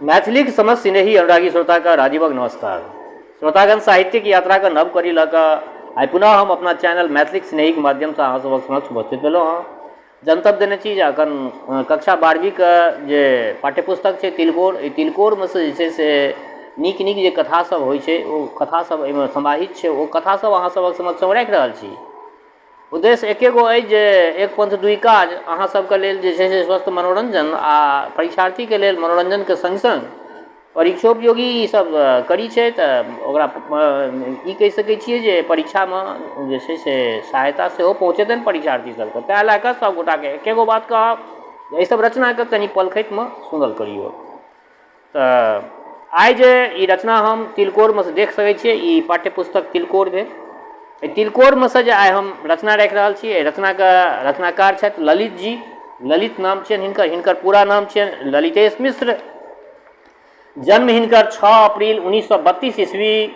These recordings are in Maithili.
मैथिलीक समस्त स्नेही अनुरागी श्रोताके राजीवक नमस्कार। श्रोतागण, साहित्यिक यात्राके नव कड़ी लऽ कऽ आइ पुनः हम अपना चैनल मैथिलीक स्नेहीक माध्यमसँ अहाँ सभक समक्ष उपस्थित भेलहुँ हँ। जनतब देने छी जे एखन कक्षा 12वींके जे पाठ्यपुस्तक छै तिलकोर, एहि तिलकोरमे सँ जे छै से नीक नीक जे कथा सब होइ छै ओ कथा सब एहिमे समाहित छै। ओ कथा सब अहाँ सभक समक्ष हम राखि रहल छी। उद्देश्य एके गो अछि जे एक पंथ दुइ काज, अहाँ सबके लेल जे छै से स्वस्थ मनोरञ्जन आ परीक्षार्थीके लेल मनोरञ्जनके सङ्ग सङ्ग परीक्षोपयोगी ई सब कड़ी छै। तऽ ओकरा ई कहि सकै छियै जे परीक्षामे जे छै से सहायता सेहो पहुँचेतनि परीक्षार्थी सबके। ताहि लए कऽ सब गोटाके एके गो बात कहब, एहि सब रचनाके कनि पलखतिमे सुनल करियौ। तऽ आइ जे ई रचना हम तिलकोरमे सँ देख सकै छियै, ई पाठ्यपुस्तक तिलकोर भेल। एहि तिलकोरमे सँ जे आइ हम रचना राखि रहल छी, एहि रचनाके रचनाकार छथि ललित जी। ललित नाम छियनि हिनकर। हिनकर पूरा नाम छियनि ललितेश मिश्र। जन्म हिनकर 6 अप्रैल 1932 ईस्वी,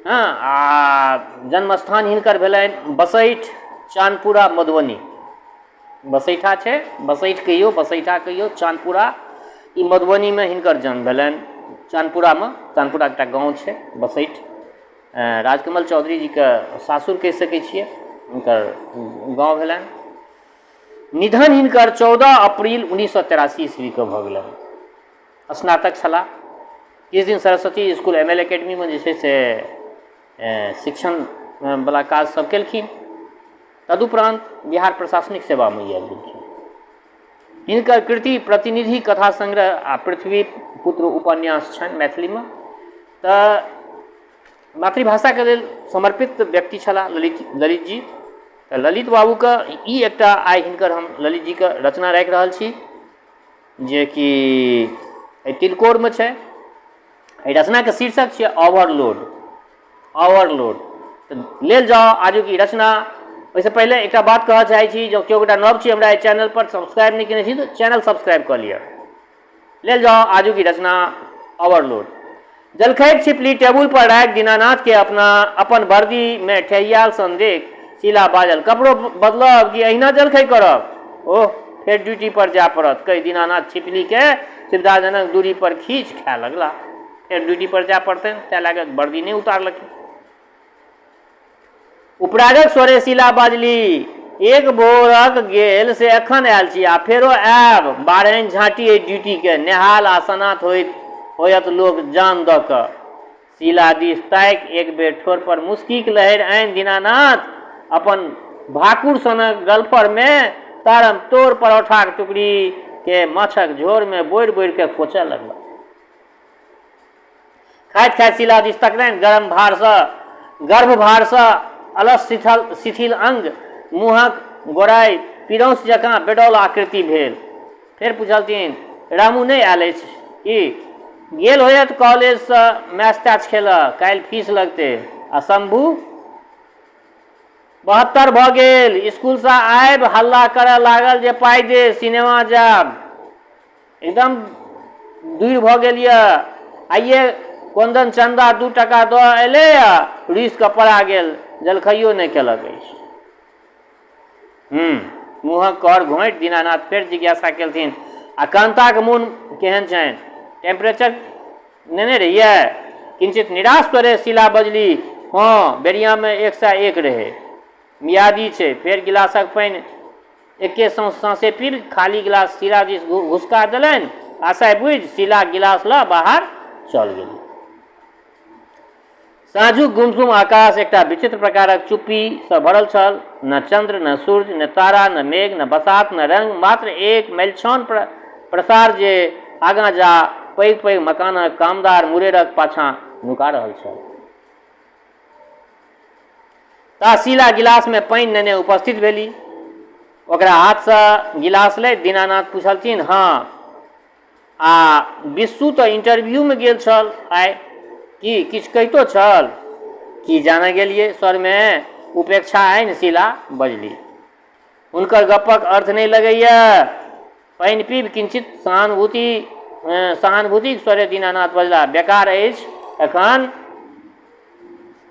हँ, आ जन्मस्थान हिनकर भेलनि बसैठ, चानपुरा, मधुबनी। बसैठा छै, बसैठ कहियौ, बसैठा कहियौ, चाँदपुरा, ई मधुबनीमे हिनकर जन्म भेलनि, चाँदपुरामे। चाँदपुरा एकटा गाँव छै। बसैठ राजकमल चौधरी जीके सासुर कहि सकै छियै, हुनकर गाँव भेलनि। निधन हिनकर 14 अप्रैल 1983 ईस्वीके भऽ गेलनि। स्नातक छलाह। किछु दिन सरस्वती इसकुल एम एल एकेडमीमे जे छै से शिक्षणवला काज सब केलखिन। तदुपरान्त बिहार प्रशासनिक सेवामे ई आबि गेलखिन। हिनकर कृति प्रतिनिधि कथा संग्रह आ पृथ्वी पुत्र उपन्यास छनि। मैथिलीमे तऽ मातृभाषाके लेल समर्पित व्यक्ति छलाह ललित ललित जी। तऽ ललित बाबूके ई एकटा आइ हिनकर हम ललित जीके रचना राखि रहल छी, जेकि एहि तिलकोरमे छै। एहि रचनाके शीर्षक छियै ओवरलोड। ओवरलोड। तऽ लेल जाउ आजुक ई रचना। ओहिसँ पहिले एकटा बात कहऽ चाहै छी, जँ केओ गोटा नव छी हमरा एहि चैनल पर, सब्सक्राइब नहि केने छी तऽ चैनल सब्सक्राइब कऽ लिअ। लेल जाउ आजुक ई रचना, ओवरलोड। जलखैक छिपली टेबुल पर राखि दीनानाथ के अपना अपन वर्दीमे ठेहियाल सन देख शीला बाजल, कपड़ो बदलब कि एहिना जलखै करब? ओह, फेर ड्यूटी पर जाय पड़त, कहि दीनानाथ छिपली के सुविधाजनक दूरी पर खींच खाय लगला। फेर ड्यूटी पर जाय पड़तनि, ताहि लए कऽ वर्दी नहि उतारलखिन। उपरागक स्वरे शीला बाजली, एक भोरक गेल से एखन आयल छी आ फेरो आयब। बारहनि झाँटी एहि ड्यूटीके, नेहाल आ सनाथ होइत होयत लोक जान दऽ कऽ। शीला दिस ताकि एक बेर ठोर पर मुस्कीक लहरि आनि दीनानाथ अपन भाकुर सनक गलफरमे तारम तोड़ परोठाक टुकड़ीके माछक झोरमे बोरि-बोरि कऽ कोचऽ लगला। खाइत खाइत शीला दिस तकलनि। गरम भारसँ गर्भ भारसँ अलस शिथल शिथिल अंग, मुँहक गोराइ पिरौंस जकाँ बेडौल आकृति भेल। फेर पुछलथिन, रामू नहि आयल अछि की? गेल होयत कॉलेजसँ मैच तैच खेलऽ, काल्हि फीस लगतै। आ शंभू? 72 भऽ गेल। स्कूलसँ आबि हल्ला करऽ लागल जे पाइ दे, सिनेमा जायब। एकदम दूर भऽ गेल यऽ। आइए कोनदन चन्दा 2 टाका दऽ अयलैए, रुसि कऽ पड़ा गेल, जलखैयो नहि केलक अछि। मुँहक कर घोँटि दीनानाथ फेर जिज्ञासा केलथिन, आ कान्ताक मोन केहन छनि? टेम्परेचर नेने रहियै? किंचित निराश स्वरे शीला बजली, हँ, बेरियामे 101 रहै। मियादी छै। फेर गिलासक पानि एके साँसे पीबि खाली गिलास शीला दिस घुसका देलनि। आशय बुझि शीला गिलास लऽ बाहर चल गेली। साँझुक गुमसुम आकाश एकटा विचित्र प्रकारक चुप्पीसँ भरल छल। ने चन्द्र, ने सूर्य, ने तारा, ने मेघ, ने बसात, ने रंग, मात्र एक मैलछौन प्रसार जे आगाँ जा पैघ-पैघ मकानक कामदार मुरेरक पाछाँ नुका रहल छल। ता शीला गिलासमे पानि नेने उपस्थित भेली। ओकरा हाथसँ गिलास लैत दीनानाथ पुछलथिन, हँ, आ बिस्सू तऽ इंटरव्यूमे गेल छल आइ, की किछु कहितो छल? की जानऽ गेलियै, स्वरमे उपेक्षा आनि शीला बजली। हुनकर गप्पक अर्थ नहि लगैए। पानि पीबि किंचित सहानुभूतिक स्वरे दीनानाथ बजला, बेकार अछि एखन,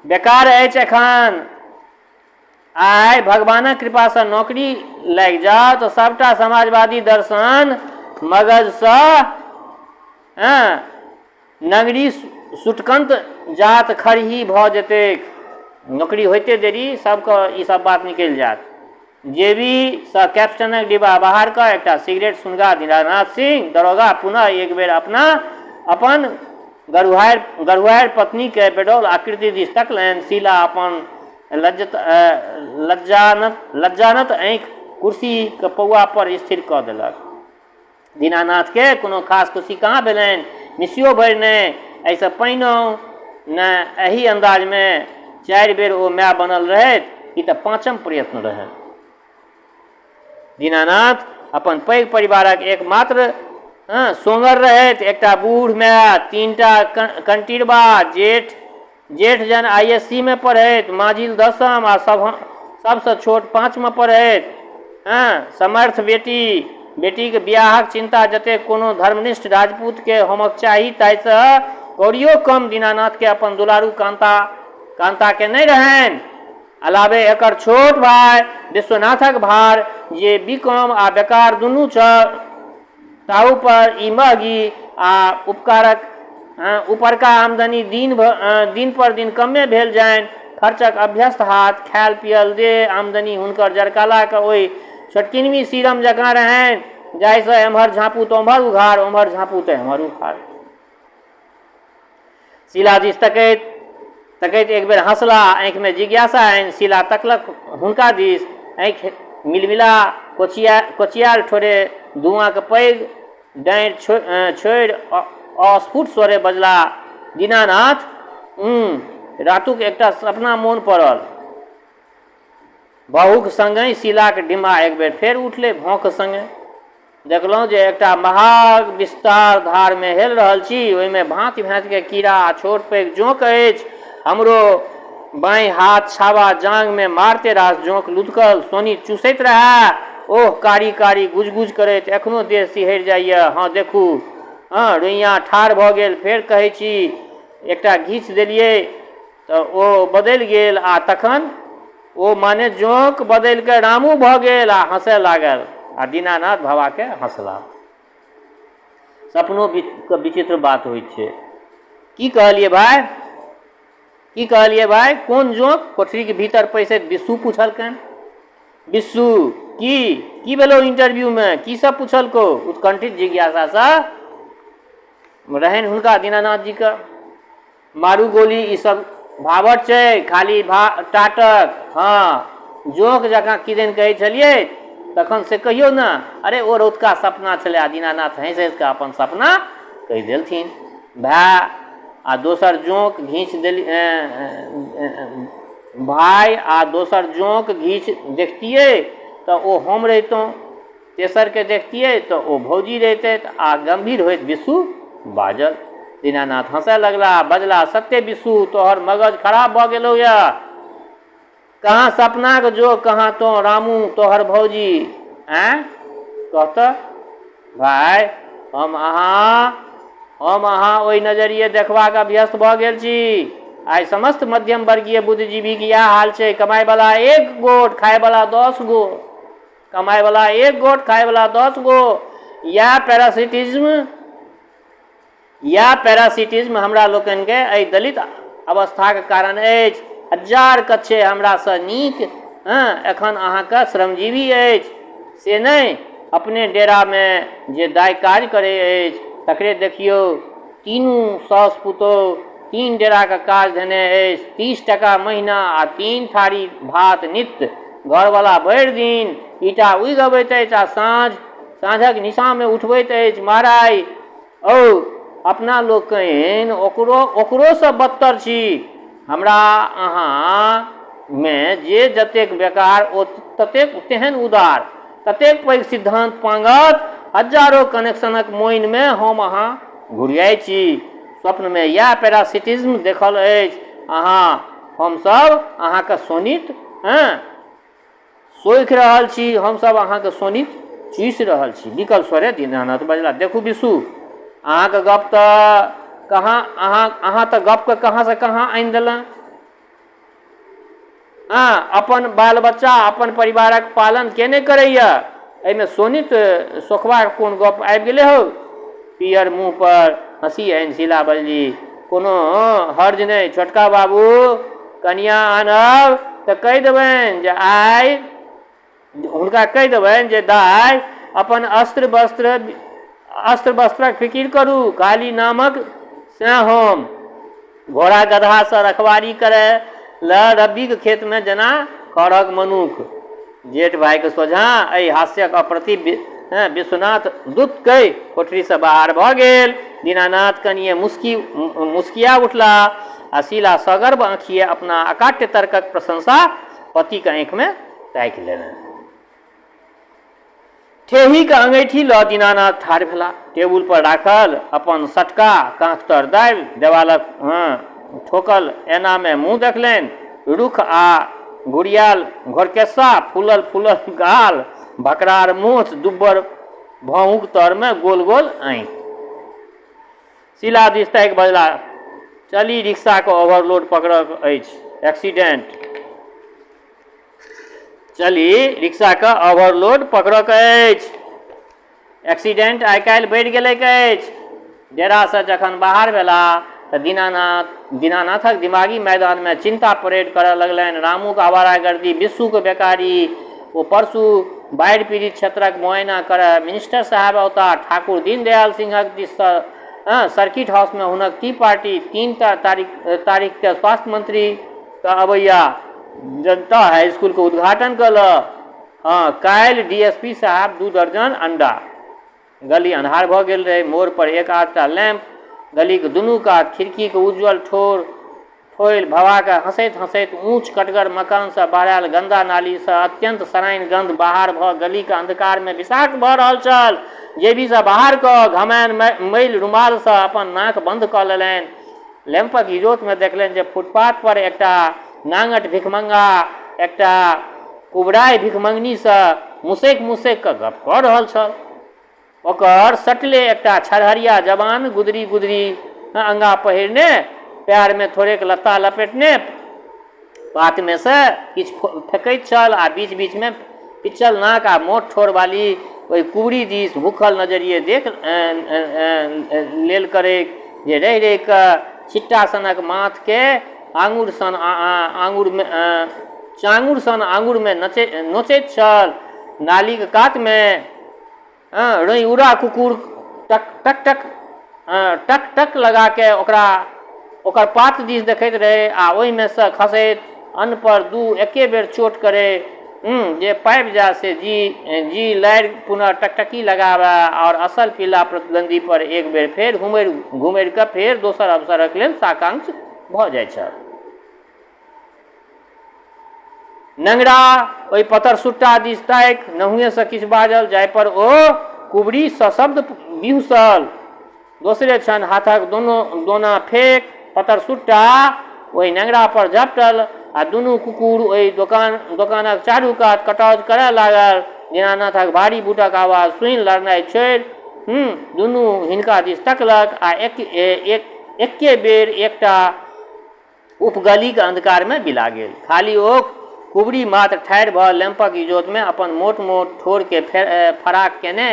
बेकार अछि एखन। आइ भगवानक कृपासँ नौकरी लागि जाओ तऽ सभटा समाजवादी दर्शन मगजसँ हँ नगरी सुटकन्त जात खरही भऽ जेतैक। नोकरी होइते देरी सभके ई सभ बात निकलि जायत। जेबीसँ कैप्स्टनक डिब्बा बाहर कऽ एकटा सिगरेट सुनगा दीनानाथ सिंह दरोगा पुनः एक बेर अपना अपन गरुहारि गरुहारि पत्नीकेँ बेडौल आकृति दिस तकलनि। शीला अपन लज्जत लज्जानत लज्जानत आँखि कुर्सीक पौआ पर स्थिर कऽ देलक। दीनानाथकेँ कोनो खास खुशी कहाँ भेलनि, मिसियो भरि नहि। एहिसँ पहिनहुँ ने एही अन्दाजमे चारि बेर ओ माय बनल रहथि, ई तँ पाँचम प्रयत्न रहनि। दीनानाथ अपन पैघ परिवारक एकमात्र सोंगर रहथि। एकटा बूढ़ माय, तीनटा कंटिरबा, जेठ जेठ जन I S C मे पढ़ैत, माझिल दसम आ सभसँ छोट पाँचमे पढ़ैत। हँ, समर्थ बेटी, बेटीक बियाहक चिन्ता जतेक कोनो धर्मनिष्ठ राजपूतकेँ होमक चाही ताहिसँ कौड़ियो कम दीनानाथकेँ अपन दुलारू कान्ता कान्ताकेँ नहि रहनि। अलावे एकर छोट भाय विश्वनाथक भार जे बी कॉम आ बेकार दुनू छल, ताहू पर ई महगी आ उपकारक उपरका आमदनी दिन दिन पर दिन कमे भेल जानि। खर्चक अभ्यस्त हाथ, खायल पियल देह, आमदनी हुनकर जड़कालाक ओहि छोटकिनमी सीरम जकाँ रहनि जाहिसँ एम्हर झाँपू तऽ ओम्हर उघार, ओम्हर झाँपू तऽ एम्हर उघार। शीला दिस तकैत तकैत एक बेर हँसला, आँखिमे जिज्ञासा आनि शीला तकलक हुनका दिस। आँखि मिलमिला कोचिया कोचियाल ठोरे धुआँक पैघ डाँड़ि छोड़ि अस्फुट स्वरे बजला, दीनानाथ, रातुक एकटा सपना मोन पड़ल। बहुक संगहि शीलाक डिम्हा एक बेर फेर उठलै भौंक संगे। देखलहुँ जे एकटा महाग विस्तार धारमे हेल रहल छी। ओहिमे भाँति-भाँतिके कीड़ा आ छोट-पैघ जोंक अछि। हमरो बाँहि हाथ छाबा जाँघमे मारते रास जोंक लुधकल। सोनी चूसैत रहए। ओह, कारी-कारी गुज-गुज करैत एखनो देह सिहरि जाइए। हँ, देखू। हँ, रोइयाँ ठाढ़ भऽ गेल। फेर कहै छी, एकटा घीचि देलियै तऽ ओ बदलि गेल आ तखन ओ माने जोंक बदलि कऽ रामू भऽ गेल आ हँसय लागल आ दीनानाथ भवाके हँसला। सपनो के विचित्र बात होइ छै। की कहलियै भाय? की कहलियै भाय? कोन जोंक? कोठरीके भीतर पैसैत बिस्सू पुछलकनि। बिस्सू, की? की भेलौ इंटरव्यूमे? की सब पुछलकौ? उत्कंठित जिज्ञासासँ रहनि हुनका दीनानाथ जीके। मारू गोली ई सब भावट छै खाली भा टाटक। हँ, जोंक जकाँ किदन कहै छलियै तखन से कहियौ ने। अरे ओ रौतका सपना छलै। आ दीनानाथ हँसि हँसि कऽ अपन सपना कहि देलथिन। भाय आ दोसर जोंक घीच देली भाय आ दोसर जोंक घीच देखतियै तऽ ओ हम रहितहुँ। तेसरकेँ देखतियै तँ ओ भौजी रहितथि। आ गम्भीर होइत बिस्सू बाजल। दीनानाथ हँसय लगलाह आ बजलाह, सत्ते बिस्सू, तोहर मगज खराब भऽ गेलौ यऽ। कहाँ सपनाक जोग, कहाँ तोँ रामू, तोहर भौजी। आँय? कह तँ भाय, हम अहाँ हम अहाँ ओहि नजरिये देखबाक अभ्यस्त भऽ गेल छी। आइ समस्त मध्यम वर्गीय बुद्धिजीवीक इएह हाल छै। कमाइवला एक गोट, खाइवला 10 गो। कमाइवला एक गोट, खाइवला 10 गो। इएह पैरासिटिज्म इएह पैरासिटिज्म हमरा लोकनिके एहि दलित अवस्थाक कारण अछि। हजार कच्छे हमरासँ नीक हँ एखन अहाँके श्रमजीवी अछि से नहि। अपने डेरामे जे दाइ काज करै अछि तकरे देखियौ। तीनू साउस पुतोहु तीन डेराके काज धेने अछि। 30 टाका महीना आ 3 थारी भात नित्य। घरवला भरि दिन ईंटा उघबैत अछि आ साँझ साँझक निशाँमे उठबैत अछि। महराज औ, अपना लोकनि ओकरो ओकरोसँ बदतर छी। हमरा अहाँमे जे जतेक बेकार ओ ततेक तेहन उदार, ततेक पैघ सिद्धान्त पाँगत हजारो कनेक्शनक मोइनमे हम अहाँ घुरियाइ छी। स्वप्नमे इएह पैरासिटिज्म देखल अछि। अहाँ हमसभ अहाँके शोणित हँ सोखि रहल छी, हमसभ अहाँके शोणित चूसि रहल छी। विकल स्वरे दीनानाथ बजला, देखू बिसू, अहाँके गप तऽ कहाँ अहाँ अहाँ तऽ गपके कहाँसँ कहाँ आनि देलहुँ। हँ, अपन बाल बच्चा अपन परिवारक पालन के नहि करैए? एहिमे शोणित सोखबाक कोन गप आबि गेलै हौ? पीयर मुँहपर हँसी आनि शीला बजली, कोनो हर्ज नहि छोटका बाबू, कनियाँ आनब तऽ कहि देबनि जे आइ हुनका कहि देबनि जे दाइ अपन अस्त्र वस्त्र अस्त्र वस्त्रक फिकिर करू, काली नामक सएह हम घोड़ा गदहासँ रखवारी करय लए रब्बीक खेतमे जेना खढ़क मनुख। जेठ भाइक सोझाँ एहि हास्यक अप्रतिभ विश्वनाथ दुत कहि कोठरीसँ बाहर भऽ गेल। दीनानाथ कनिये मुस्की मुस्किया उठला आ शीला सगर्व आँखिये अपना अकाट्य तर्कक प्रशंसा पतिक आँखिमे ताकि लेलनि। ठेहीक अङैठी लऽ दीनानाथ ठाढ़ भेला। टेबुल पर राखल अपन सटका काँख तर दाबि देवालक ठोकल ऐनामे मुँह देखलनि। रुख आ घुरियायल घोरकेस्सा, फूलल-फूलल गाल, भकरार मोछ, दुब्बर भौंहुक तरमे गोल-गोल आँखि। शीला दिस ताकि बजला, चली रिक्शाक ओवरलोड पकड़क अछि। एक्सीडेंट। चली रिक्शाके ओवरलोड पकड़ऽके अछि। एक्सीडेंट आइ काल्हि बढ़ि गेलैक अछि। डेरासँ जखन बाहर भेलाह तऽ दीनानाथ दीनानाथक दिमागी मैदानमे चिन्ता परेड करऽ लगलनि। रामूक आवारागर्दी, बिस्सूक बेकारी, ओ परसू बाढ़ि पीड़ित क्षेत्रक मुआयना करऽ मिनिस्टर साहेब औताह, ठाकुर दीनदयाल सिंहक दिससँ सर्किट हाउसमे हुनक टी पार्टी, 3टा तारीख तारीखकेँ स्वास्थ्य मंत्रीक अबैया। जनता हाई स्कूलके उद्घाटन कऽ लऽ। हँ, काल्हि डी एस पी साहब 2 दर्जन अंडा। गली अन्हार भऽ गेल रहै। मोड़ पर एक आधटा लैम्प, गलीक दुनू कात खिड़कीक उज्ज्वल ठोर ठोलि भभा कऽ हँसैत-हँसैत ऊँच कटगर मकानसँ बहरायल गन्दा नालीसँ अत्यन्त सराइन गन्ध बाहर भऽ गलीक अन्धकारमे विषाक्त भऽ रहल छल। जेबीसँ बाहर कऽ घमायल मैल रुमालसँ अपन नाक बन्द कऽ लेलनि। लैम्पक इजोतमे देखलनि जे फुटपाथ पर एकटा नाङट भिखमंगा एकटा कुबराइ भिखमंगनीसँ मुसकि-मुसकि कऽ गप्प कऽ रहल छल। ओकर सटले एकटा छरहरिया जवान गुदरी-गुदरी अंगा पहिरने, पएरमे थोड़ेक लत्ता लपेटने पातमे सँ किछु फेकैत छल आ बीच-बीचमे पिचल नाक आ मोट ठोरवाली ओहि कुबरी दिस भूखल नजरिए देख लेल करैक जे रहि-रहि कऽ छिट्टा सनक माथकेँ आङुर सन आङुरमे चाङुर सन आङुरमे नोचैत छल। नालीक कातमे रैउरा कुकुर टक टक टक टक टक लगाके ओकरा ओकर पात दिस देखैत रहै आ ओहिमे सँ खसैत अन्नपर दू एके बेर चोट करै, जे पाबि जाय से जी जी लारि पुनः टकटकी लगाबए आओर असल पिल्ला प्रतिद्वन्द्वी पर एक बेर फेर हुमड़ि घुमड़ि कऽ फेर दोसर अवसरक लेल साकांक्ष भऽ जाइत छल। नंगरा ओहि पतरसुट्टा दिस ताकि नहुएँसँ किछु बाजल जाहिपर ओ कुबरी सशब्द बिहुँसल। दोसरे क्षण हाथक दोनो दोना फेक पतरसुट्टा ओहि नंगरा पर झपटल आ दुनू कुकुर ओहि दोकान दोकानक चारू कात कटाउझ करय लागल। दीनानाथक भारी बूटक आवाज सुनि लड़नाइ छोड़ि दुनू हिनका दिस तकलक आ एक एक एक्के बेर एकटा उपगलीक अन्धकारमे बिला गेल। खाली ओ कुबरी मात्र ठाढ़ि भऽ लैम्पक इजोतमे अपन मोट-मोट ठोरकेँ फराक केने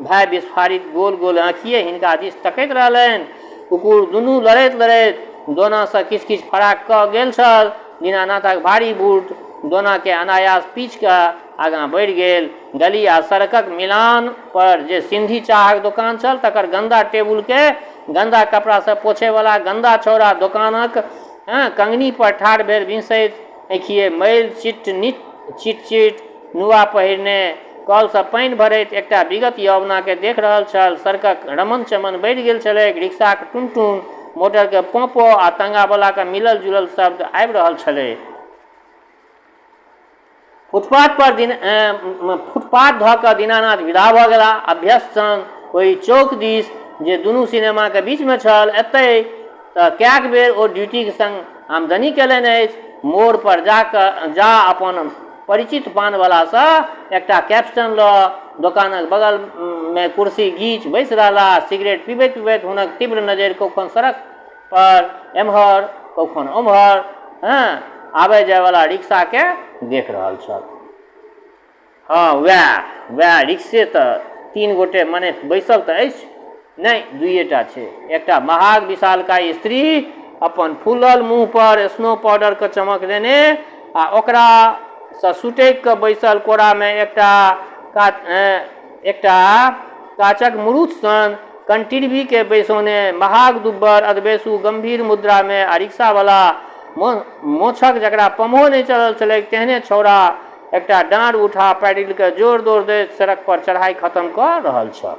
भय विस्फारित गोल-गोल आँखिए हिनका दिस तकैत रहलनि। कुकुर दुनू लड़ैत-लड़ैत दोनासँ किछु-किछु फराक कऽ गेल छल। दीनानाथक भारी बूट दोनाकेँ अनायास पीचि कऽ आगाँ बढ़ि गेल। गली आ सड़कक मिलान पर जे सिन्धी चाहक दोकान छल तकर गन्दा टेबुलकेँ गन्दा कपड़ासँ पोछयवला गन्दा छौड़ा दोकानक कङ्गनी पर ठाढ़ भेल विहुँसैत आँखिए मैल चिट निट चिट-चिट नुआ पहिरने कलसँ पानि भरैत एकटा विगत यौवनाकेँ देख रहल छल। सड़कक रमन-चमन बढ़ि गेल छलैक। रिक्शाक टुन-टुन, मोटरके पों-पों आ ताँगावलाक मिलल-जुलल शब्द आबि रहल छलै। फुटपाथ पर दिन फुटपाथ धऽ कऽ दीनानाथ विदा भऽ गेलाह अभ्यस्त सन ओहि चौक दिस जे दुनू सिनेमाके बीचमे छल। एतहि तऽ कएक बेर ओ ड्यूटीक संग आमदनी कयलनि अछि। मोड़ पर जा कऽ जा अपन परिचित पानवलासँ एकटा कैप्स्टन लऽ दोकानक बगलमे कुर्सी घीचि बैसि रहलाह। सिगरेट पिबैत-पिबैत हुनक तीव्र नजरि कौखन सड़क पर एम्हर कौखन ओम्हर हँ आबै जायवला रिक्शाके देख रहल छल। हँ वएह वएह रिक्शे तऽ 3 गोटे मने बैसल तऽ अछि। नहि, दुइएटा छै। एकटा महाग विशालकाय स्त्री अपन फूलल मुँह पर स्नो पाउडरके चमक देने आ ओकरासँ सुटकि कऽ बैसल कोरामे एकटा का एकटा काचक मुरुत सन कंटिरबीके बैसौने महाग दुब्बर अधबेसू गम्भीर मुद्रामे आ रिक्शावला मोछक जकरा पमहो नहि चलल छलैक तेहने छौड़ा एकटा डाँड़ उठा पैडिलके जोर दौड़ दैत सड़क पर चढ़ाइ खतम कऽ रहल छल।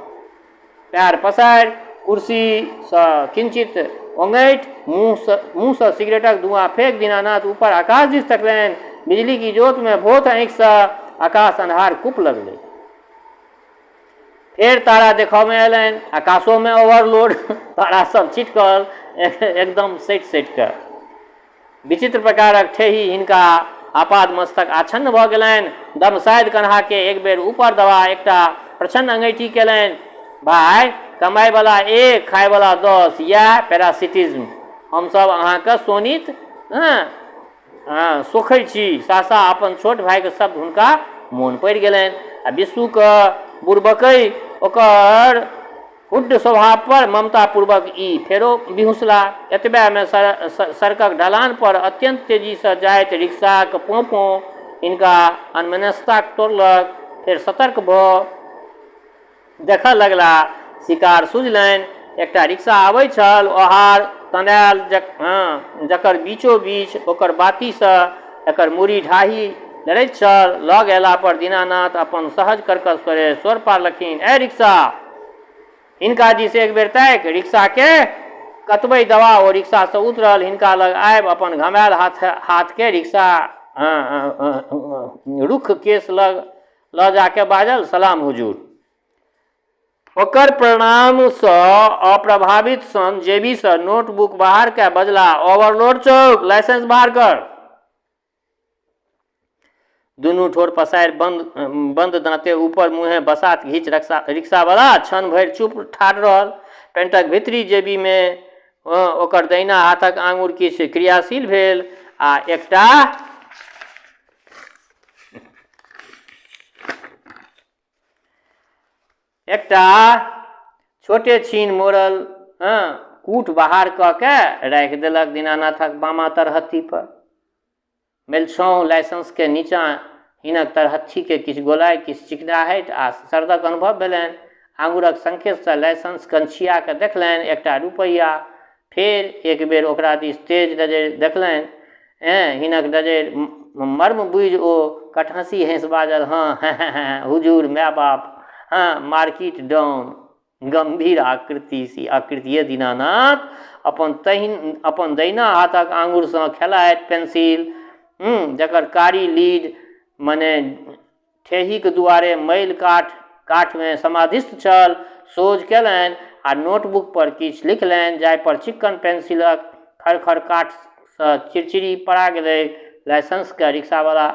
पएर पसारि कुर्सीसँ किंचित ओङठि मुँहसँ सिगरेटक धुआँ फेक दीनानाथ ऊपर आकाश दिस तकलनि। बिजलीक इजोतमे भोथ आँखिसँ आकाश अन्हार कुप लगलै। फेर तारा देखऽमे अयलनि। आकाशोमे ओवरलोड तारा सब छिटकल एकदम सटि सटि कऽ। विचित्र प्रकारक ठेही हिनका आपाद मस्तक आच्छन्न भऽ गेलनि। दमसाइत कन्हाकेँ एक बेर ऊपर दबा एकटा प्रच्छन्न अङैठी केलनि। भाइ, कमाइवला एक, खाइवला दस, यैह पैरासिटिज्म। हम सभ अहाँक शोणित सोखै छी। सहसा अपन छोट भाइक शब्द हुनका मोन पड़ि गेलनि आ बिस्सूक बुड़बकइ ओकर हुड्ड स्वभावपर ममतापूर्वक ई फेरो बिहुँसला। एतबेमे सड़कक ढलानपर अत्यन्त तेजीसँ जाइत रिक्शाक पों-पों हिनका अनमनस्कता तोड़लक। फेर सतर्क भऽ देखऽ लगला। शिकार सुझलनि। एकटा रिक्शा अबैत छल, ओहार तनायल जकर बीचो-बीच ओकर बातीसँ एकर मूड़ी ढाही लड़ैत छल। लग अयलापर दीनानाथ अपन सहज कर्कश स्वरे सोर पाड़लखिन, ऐ रिक्शा! हिनका दिस एक बेर ताकि रिक्शाकेँ कतबै दबा ओ रिक्शासँ उतरल। हिनका लग आबि अपन घमायल हाथकेँ रिक्शा रुख केश लग लऽ जा कऽ बाजल, सलाम हुजूर। ओकर प्रणामसँ अप्रभावित सन जेबीसँ नोटबुक बाहर कए बजला, ओवरलोड चौक, लाइसेंस बाहर कर। दुनू ठोर पसारि बन्द बन्द दाँते ऊपर मुँहे बसात घीच रिक्शावला क्षण भरि चुप ठाढ़ रहल। पेंटक भीतरी जेबीमे ओकर दहिना हाथक आङुर किछु क्रियाशील भेल आ एकटा एकटा छोटे छीन मोड़ल हँ कूट बाहर कऽ के राखि देलक दीनानाथक बामा तरहत्थी पर। मेलछौं लाइसेंसके नीचाँ हिनक तरहत्थीके किछु गोलाइ, किछु चिकनाहटि आ सर्दक अनुभव भेलनि। आङुरक संकेतसँ लाइसेंस कनछिया कऽ देखलनि, एकटा रुपैआ। फेर एक बेर ओकरा दिस तेज नजरि देखलनि। एँ, हिनक नजरि मर्म बूझि ओ कठहँसी हँसि बाजल, हँ, हें-हें-हें, हुजूर, माय-बाप, हँ, मार्किट डाउन। गम्भीर आकृति सी आकृतिये दीनानाथ अपन तहिन अपन दहिना हाथक आङुरसँ खेलाइत पेंसिल जकर कारी लीड मने ठेहीक दुआरे मैल काठ काठमे समाधिस्थ छल, सोझ कयलनि आ नोटबुक पर किछु लिखलनि जाहि पर चिक्कन पेंसिलक खरखर काठसँ चिड़चिड़ी पड़ा गेलै। लाइसेंसके रिक्शावला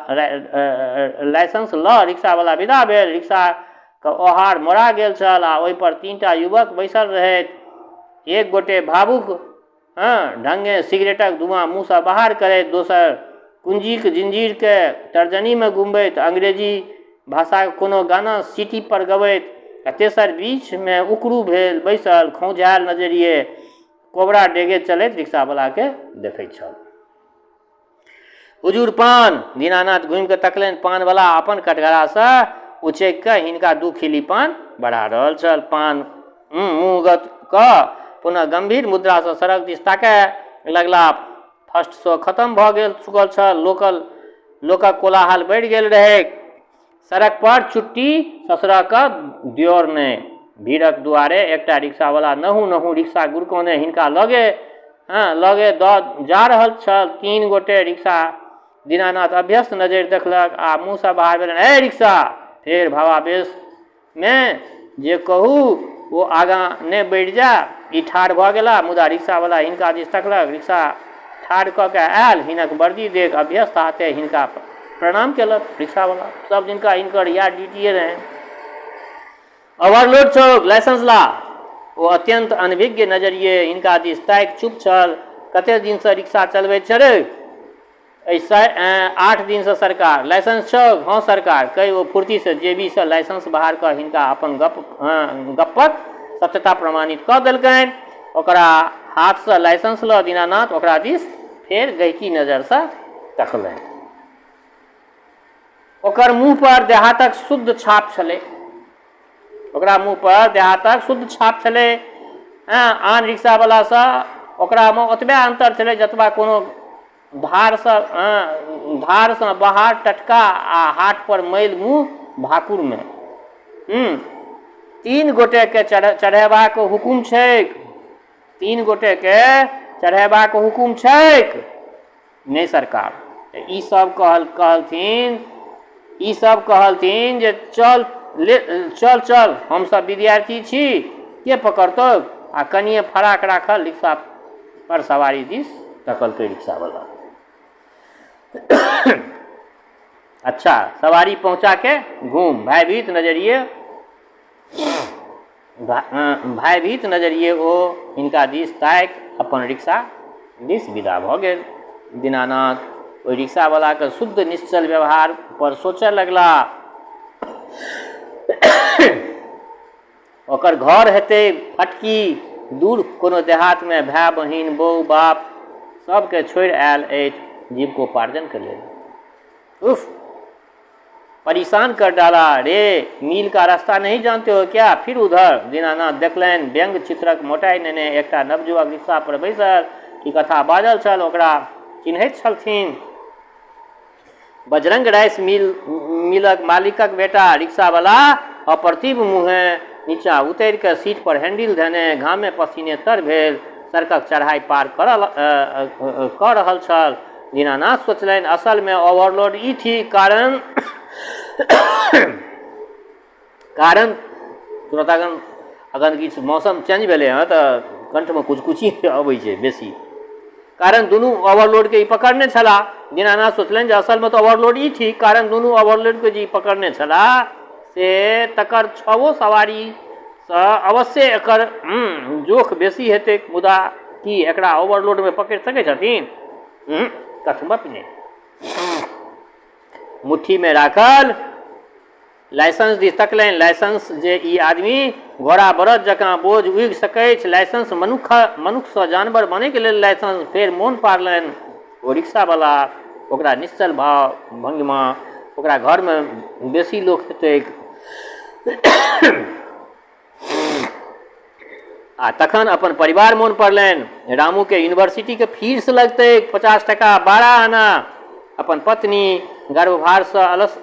लाइसेंस लऽ रिक्शावला विदा भेल। रिक्शा के ओहार मोड़ा गेल छल आ ओहिपर तीनटा युवक बैसल रहथि। एक गोटे भावुक ढंगे सिगरेटक धुआँ मुँहसँ बाहर करैत, दोसर कुंजीक जिंजीरकेँ तर्जनीमे घुमबैत अंग्रेजी भाषाक कोनो गाना सीटी पर गबैत आ तेसर बीचमे उकड़ू भेल बैसल खौंझायल नजरिये कोबरा डेगे चलैत रिक्शावलाकेँ देखैत छल। हुजूर पान! दीनानाथ घुमि कऽ तकलनि, पानवला अपन कटघरासँ उचकि कऽ हिनका दू खिल्ली पान बढ़ा रहल छल। पान मुँहगत कऽ पुनः गम्भीर मुद्रासँ सड़क दिस ताकय लगलाह। फर्स्ट शो खतम भऽ गेल चुकल छल। लोकल लोकक कोलाहल बढ़ि गेल रहैक। सड़क पर चुट्टी ससरऽ कऽ द्योर नहि। भीड़क दुआरे एकटा रिक्शावला नहु-नहु रिक्शा गुड़कौने हिनका लगे हँ लगे दऽ जा रहल छल। तीन गोटे रिक्शा दीनानाथ अभ्यस्त नजरि देखलक आ मुँहसँ बाहर भेलनि, ऐ रिक्शा! फेर भावावेशमे जे कहू ओ आगाँ ने बढ़ि जाय। ई ठाढ़ भऽ गेलाह मुदा रिक्शावला हिनका दिस तकलक। रिक्शा ठाढ़ कऽ कए आयल। हिनक वर्दी देख अभ्यस्त हाथे हिनका प्रणाम केलक रिक्शावला। सभ दिनका हिनकर इएह ड्यूटिए रहनि। ओवरलोड छौक, लाइसेंस ला। ओ अत्यन्त अनभिज्ञ नजरिए हिनका दिस ताकि चुप छल। कतेक दिनसँ रिक्शा चलबैत छह रे? एहि 8 दिनसँ सरकार। लाइसेंस छौ? हँ सरकार। कहि ओ फुर्तीसँ जेबीसँ लाइसेंस बाहर कऽ हिनका अपन गप्पक सत्यता प्रमाणित कऽ देलकनि। ओकरा हाथसँ लाइसेंस लऽ दीनानाथ ओकरा दिस फेर गहिकी नजरसँ तकलनि। ओकर मुँह पर देहातक शुद्ध छाप छलै। ओकरा मुँह पर देहातक शुद्ध छाप छलै। हँ, आन रिक्शावलासँ ओकरामे ओतबे अन्तर छलै जतबा कोनो धारसँ धारसँ बाहर टटका आ हाट पर मैल मुँह भाकुरमे। तीन गोटेके चढ़ेबाक हुकुम छैक। तीन गोटेके चढ़ेबाक हुकुम छैक। नहि सरकार। ई सब कहलथिन, ई सब कहलथिन जे चल ले, चल चल, हमसब विद्यार्थी छी, के पकड़तौ? आ कनिये फराक राखल रिक्शा पर सवारी दिस तकलकै रिक्शावला। अच्छा, सवारी पहुँचा के घूम। भयभीत नजरिए भयभीत नजरिए ओ हिनका दिस ताकि अपन रिक्शा दिस विदा भऽ गेल। दीनानाथ ओहि रिक्शावलाक शुद्ध निश्चल व्यवहार पर सोचय लगलाह। ओकर घर हेतै फटकी दूर कोनो देहातमे, भाय बहिन बौह बाप सभकेँ छोड़ि आयल अछि जीविकोपार्जनके लेल। उफ! परेशान कर डाला रे, मील का रास्ता नहीं जानते हो क्या? फिर उधर। दीनानाथ देखलनि, व्यंग्य चित्रक मोटाइ नेने एकटा नवयुवक रिक्शा पर बैसल की कथा बाजल छल। ओकरा चिन्हैत छलथिन। बजरंग राइस मिल मिलक मालिकक बेटा। रिक्शावला अप्रतिभ मुँहे नीचा उतरि कऽ सीट पर हैंडिल धेने घामे पसीने तर भेल सड़कक चढ़ाइ पार कऽ रहल छल। दीनानाथ सोचलनि, असलमे ओवरलोड ई थिक, कारण कारण श्रोतागण, अखन किछु मौसम चेंज भेलै हँ तऽ कण्ठमे कुचकुची अबै छै बेसी। कारण दुनू ओवरलोडके ई पकड़ने छलाह। दीनानाथ सोचलनि जे असलमे तऽ ओवरलोड ई थिक, कारण दुनू ओवरलोडके जे ई पकड़ने छलाह से तकर छओ सवारीसँ अवश्ये एकर जोख बेसी हेतैक। मुदा की एकरा ओवरलोडमे पकड़ि सकै छथिन? कथमपि नहि। मुट्ठीमे राखल लाइसेंस दिस तकलनि। लाइसेंस जे ई आदमी घोड़ा बरद जकाँ बोझ उघि सकैछ। लाइसेंस मनुक्खसँ जानवर बनैके लेल लाइसेंस। फेर मोन पाड़लनि ओ रिक्शावला, ओकरा निश्चल भाव भंगिमा, ओकरा घरमे बेसी लोक हेतैक। आ तखन अपन परिवार मोन पड़लनि। रामूके यूनिवर्सिटीके फीस लगतैक 50 टका 12 आना। अपन पत्नी गर्भभारसँ अलस